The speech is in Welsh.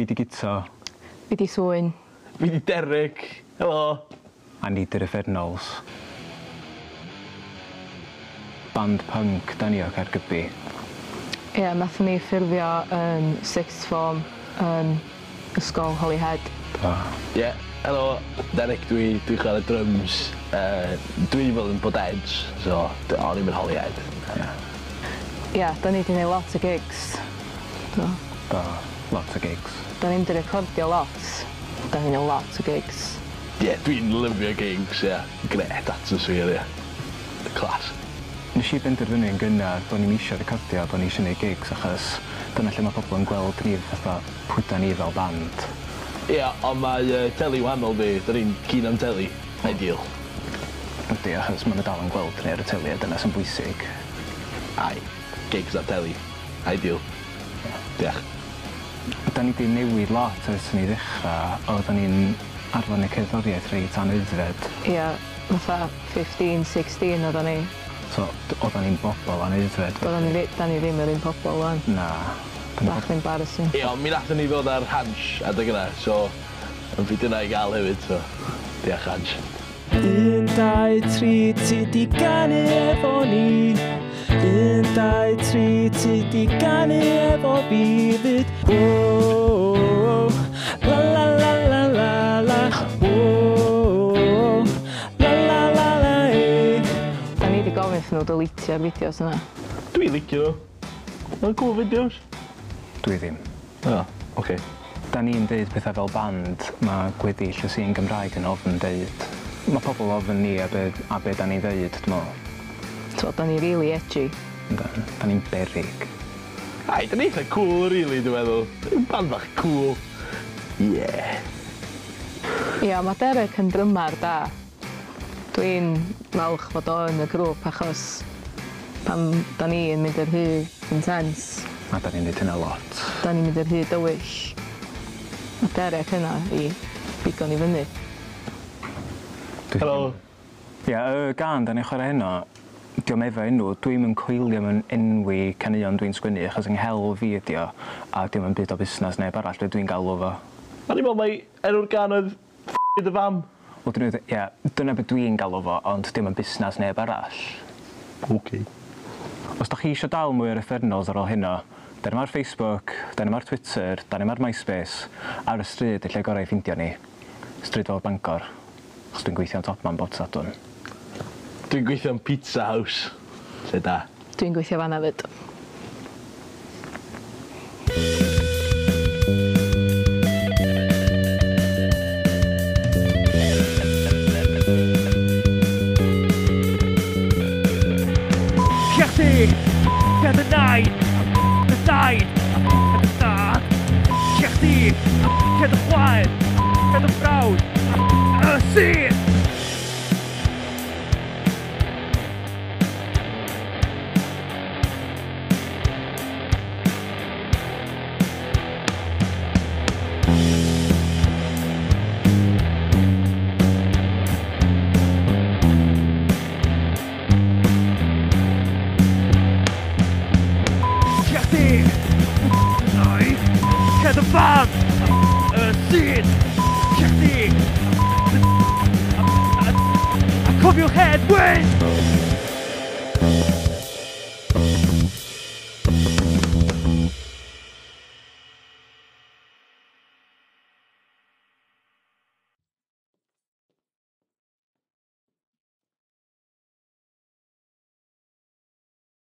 Fi 'di Guto. Fi 'di Swyn. Fi 'di Derek. Helo. A ni 'di'r Uffernals. Band punk 'dan ni o Caergybi. Ie, nathon ni ffurfio yn sixth form yn ysgol Holyhead. Do. Ie, helo, Derek dwi, dwi'n chwarae drums. Dwi 'di bod yn Bod Edge, so o'n i'm yn Holyhead. Ie. Ie, 'dan ni 'di neud lot o gigs. Do. Do, lot o gigs. 'Dan ni'm 'di recordio lot, 'dan ni'n neud lot o gigs. Ie, dwi'n lyfio gigs, ie. Grêt atmosphere, ie. Class. Nesh i benderfynu yn gynnar bo' ni'm isio recordio, bo' ni isio neud gigs achos dyna lle ma' pobol yn gweld ni fatha pwy 'dan ni fel band. Ie, ond mae yy teli wahanol 'di, 'dan ni'n keen am teli. Ideal. Yndi, achos ma' nw dal yn gweld ni ar y teli a dyna sy'n bwysig. Aye, gigs ar teli. Ideal. Diolch. 'Dan ni 'di newid lot ers i ni ddechra, oddan ni'n arfar neud cerddoriaeth reit anaeddfed. Ia, fatha 15, 16 oddan ni. So oddan ni'n bobol anaeddfed. Doeddan ni ddi- 'dan ni ddim yr un pobol ŵan. Na. Bach yn embarrassing. Ie, ond mi nathon ni ddod ar Hansh adeg yna, so yn ffeindio yna i ga'l hefyd, so diolch Hansh. 1, 2, 3, ti 'di ganu efo ni. 1, 2, 3, ti 'di ganu efo fi 'fyd. Whoa, la la la la la la. Whoa, la la la la eh. 'Dan ni 'di gofyn wrthyn nhw deletio'r fideos yna. Dwi'n licio nhw. Ma'n cool fideos. Dwi ddim. O, oce. 'Dan ni'n deud petha fel band ma' gweddill y sîn Gymraeg yn ofn deud. Ma' pobol ofn ni a be' a be' 'dan ni'n ddeud dwi me'wl. T'wod, 'dan ni rili edgy. Yndan, 'dan ni'n beryg. Aye, 'dan ni eitha cool rili dwi meddwl. Band bach cool. Yeah. Ia, ma' Derek yn drymar da. Dwi'n falch fod o yn y grŵp achos pan 'dan ni yn mynd yn rhy intense. A 'dan ni'n neud hynna lot. 'Dan ni'n mynd yn rhy dywyll. Ma' Derek yna i bigo ni fyny. Helo. Ia, y gân 'dan ni'n chwarae heno, 'di o'm efo enw, dwi'm yn coelio mewn enwi caneuon dwi'n sgwennu achos 'yng nghelf fi ydi o a 'di o'm yn byd o busnas neb arall be' dwi'n galw fo. O'n i'n me'wl mai enw'r gân oedd F dy fam. Wel dwi newydd ia, dyna be' dwi'n galw fo ond 'di o'm yn busnas neb arall. Ok. Os 'dach chi isio dal mwy o'r uffernals ar ôl heno, 'dan ni'm ar Facebook, 'dan ni'm ar Twitter, 'dan ni'm ar MySpace, ar y stryd y lle gorau i ffindio ni. Stryd Fawr Bangor. Achos dwi'n gweithio yn Topman bob Sadwrn. Dwi'n gweithio yn Pizza House. Lle da. Dwi'n gweithio fan'na 'fyd. Cia chdi, cia dy nain, dy daid, a dy dad. Cia chdi, cia dy chwaer, cia dy frawd, y sir! Cia chdi, dy cia dy fam, y sir! Cia chdi, a cofiwch Hedd Wyn!